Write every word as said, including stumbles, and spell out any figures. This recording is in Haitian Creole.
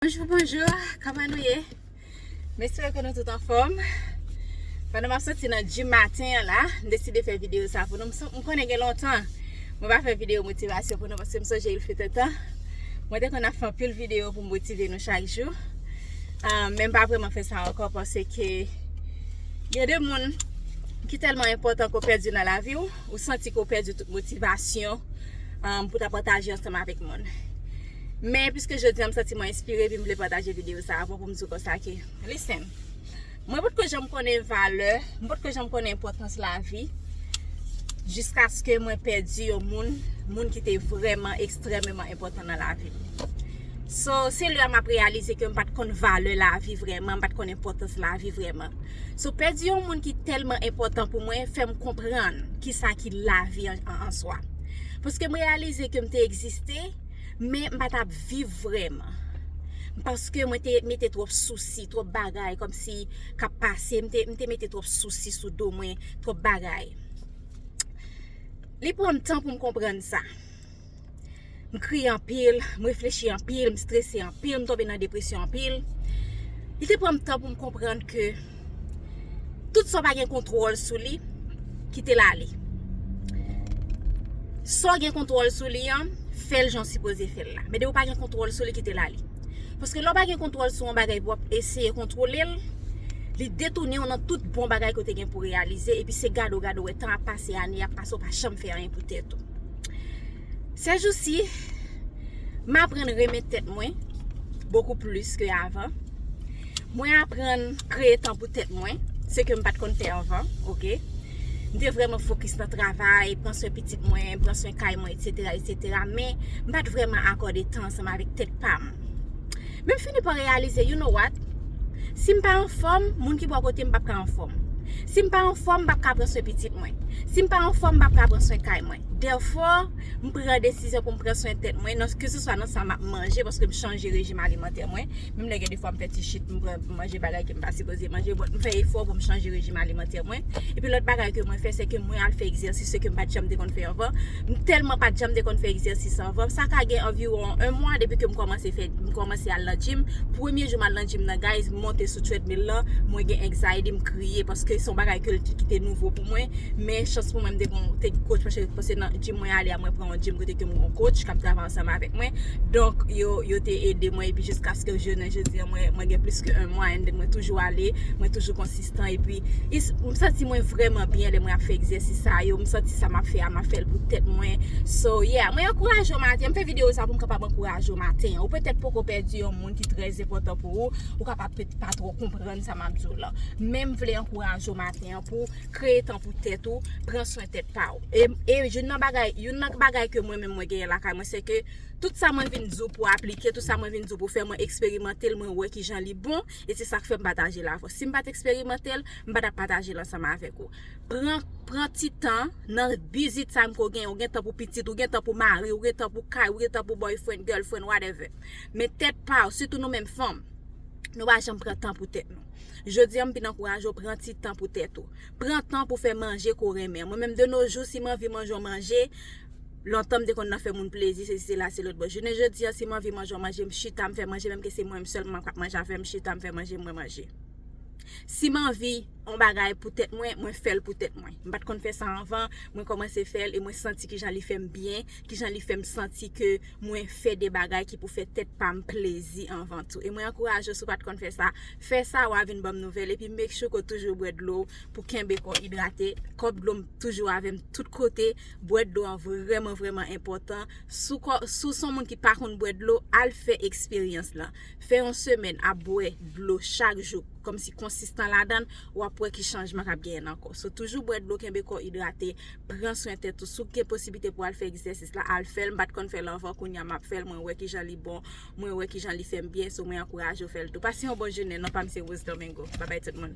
Bonjou, bonjou, kòman nou ye? M espere ke nou tout anfòm. Pandan m ap soti nan gym maten an la, m deside fè videyo sa pou nou. M san- m konnen gen lontan mwen pa fè videyo motivasyon pou nou, paske m sonje il fut un temps mwen te konn ap fè anpil videyo pou motive nou chak jou. Ah, men m pa vrèman fè sa ankò, paske gen de moun ki tèlman enpòtan ke w pèdi nan lavi w, ou santi ke w pèdi tout motivasyon, um, pou ta pataje ansanm avèk moun. Men piske jodi a m santi mwen enspire, epi m vle pataje videyo sa avè w pou m di w konsa ke, listen, mwen potko janm konnen valè, mwen potko janm konnen enpòtans lavi, jiskaske mwen pèdi yon moun, moun ki te vrèman ekstrèmeman enpòtan nan lavi m. So, se lè a m ap reyalize ke m pa t konn valè lavi vrèman, m pa t konn enpòtans lavi vrèman. So, pèdi yon moun ki tèlman enpòtan pou mwen fè m konprann kisa ki lavi an, an, an swa. Paske m reyalize ke m te egziste, men m pa t ap viv vrèman. Paske mwen te mete twòp sousi, twòp bagay kòmsi k ap pase, m te, m te mete twòp sousi sou do mwen, twòp bagay. Li pran m tan pou m konprann sa. M kriye anpil, m reflechi anpil, m strese anpil, m tonbe nan depresyon anpil. Li te pran m tan pou m konprann ke tout sa w pa gen kontwòl sou li, kite l ale. Sa w gen kontwòl sou li an, fè l jan w sipoze fè l la. Men depi w pa gen kontwòl sou li, kite l ale. Paske lè w pa gen kontwòl sou yon bagay, w ap eseye kontwole l, li detounen w nan tout bon bagay ke w te gen pou reyalize, epi se gade w, gade w, wè tan ap pase, ane ap pase, w pa janm fè anyen pou tèt ou. Sèjousi, m aprann renmen tèt mwen bokou plis ke avan. Mwen aprann kreye tan pou tèt mwen, se ke m pa t konn fè anvan, oke? M te vrèman fokis nan travay, pran swen pitit mwen, pran swen kay mwen, etsetera, etsetera. Men, m pa t vrèman akòde tan ansanm avèk tèt pa m. Men m fini pa reyalize, you know what? Si m pa anfòm, moun ki bò kote m p ap ka anfòm. Si m pa anfòm, m p ap ka pran swen pitit mwen. Si m pa anfòm, m p ap ka pran swen kay mwen. Therefore, m pran desizyon pou m pran swen tèt mwen, nan, keseswa nan sa m ap manje, paske m chanje rejim alimantè mwen. Menm lè gen de fwa m fè ti chit, m pran, m manje bagay ke m pa sipoze manje, but m fè efò pou m chanje rejim alimantè mwen. Epi lòt bagay ke mwen fè, se ke mwen al fè egzèsis, se ke m pa t janm te konn fè anvan. M tèlman pa t janm te konn fè egzèsis anvan. Sa ka gen anviwon yon mwa depi ke m kòmanse fè, m kòmanse al nan gym. Premye jou m al nan gym nan, guys, m monte sou treadmill lan, mwen gen anxiety, m kriye, paske se yon bagay ke l ki te nouvo pou mwen. Men chans pou mwen, m te gon, te coach, paske, paske nan gym mwen ale a, mwen pran yon gym kote ke m gon coach k ap travay ansanm avèk mwen. Donk, yo, yo te ede mwen, epi jiskaske jounen jodi a, mwen, mwen gen plis ke yon mwa, and then mwen toujou ale, mwen toujou konsistan, epi is- m santi mwen vrèman byen lè mwen ap fè egzèsis sa yo, m santi sa m ap fè a, m ap fè l pou tèt mwen. So, yeah, mwen ankouraje w maten, m fè videyo sa pou m kapab ankouraje w maten. Ou petèt poko pèdi yon moun ki trè enpòtan pou ou, ou kapab pet- pa twò konprann sa m ap di w lan. Men m vle ankouraje w maten an pou kreye tan pou tèt ou, pran swen tèt pa w. E, e youn nan bagay, youn nan bagay ke mwen menm mwen genyen lakay mwen, se ke tout sa mwen vin di w pou aplike, tout sa mwen vin di w pou fè, mwen eksperimante l, mwen wè kijan li bon, e se sa k fè m pataje l avè w. Si m pa t eksperimante l, m pa t ap pataje l ansanm avèk ou. Pran, pran ti tan nan bizi time ke w genyen, ou gen tan pou pitit, ou gen tan pou mari, ou gen tan pou kay, ou gen tan pou boyfriend, girlfriend, whatever. Men tèt pa w, sitou nou menm fanm, nou pa janm pran tan pou tèt nou. Jodi a, m vin ankouraje w, pran ti tan pou tèt ou. Pran tan pou fè manje ke w renmen. Mwen menm, de nos jours, si m anvi manje yon manje, lontan m te konn nan fè moun plezi, sesi, sela, se lòt bò. Jounen jodi a, si m anvi manje yon manje, m chita, m fè manje, menm ke se mwen menm sèlman k ap manje avè m, m chita, m fè manje, mwen manje. Si m anvi yon bagay pou tèt mwen, mwen fè l pou tèt mwen. M pa t konn fè sa anvan, mwen kòmanse fè l e mwen santi kijan li fè m byen, kijan li fè m santi ke mwen fè de bagay ki pou fè tèt pa m plezi anvan tou. E mwen ankouraje w, si w pa t konn fè sa, fè sa, w a vin ban m nouvèl. Epi make sure ke w toujou bwè dlo pou kenbe kò w idrate. Kòp dlo m toujou avè m tout kote. Bwè dlo an vrèman, vrèman enpòtan. Si w ko- si w se yon moun ki pa konn bwè dlo, al fè eksperyans lan. Fè yon semèn ap bwè dlo chak jou, kòmsi konsistan ladan l, w ap wè ki chanjman k ap genyen nan kò w. So, toujou bwè dlo, kenbe kò w idrate, pran swen tèt ou. Si w gen posiblite pou w al fè egzèsis la, al fè l. M pa t konn fè l anvan, kounye a m ap fè l. Mwen wè kijan li bon, mwen wè kijan li fè m byen. So, mwen ankouraje w fè l tou. Pase yon bon jounen. Non pa m se Rose Domingo. Babay tout moun.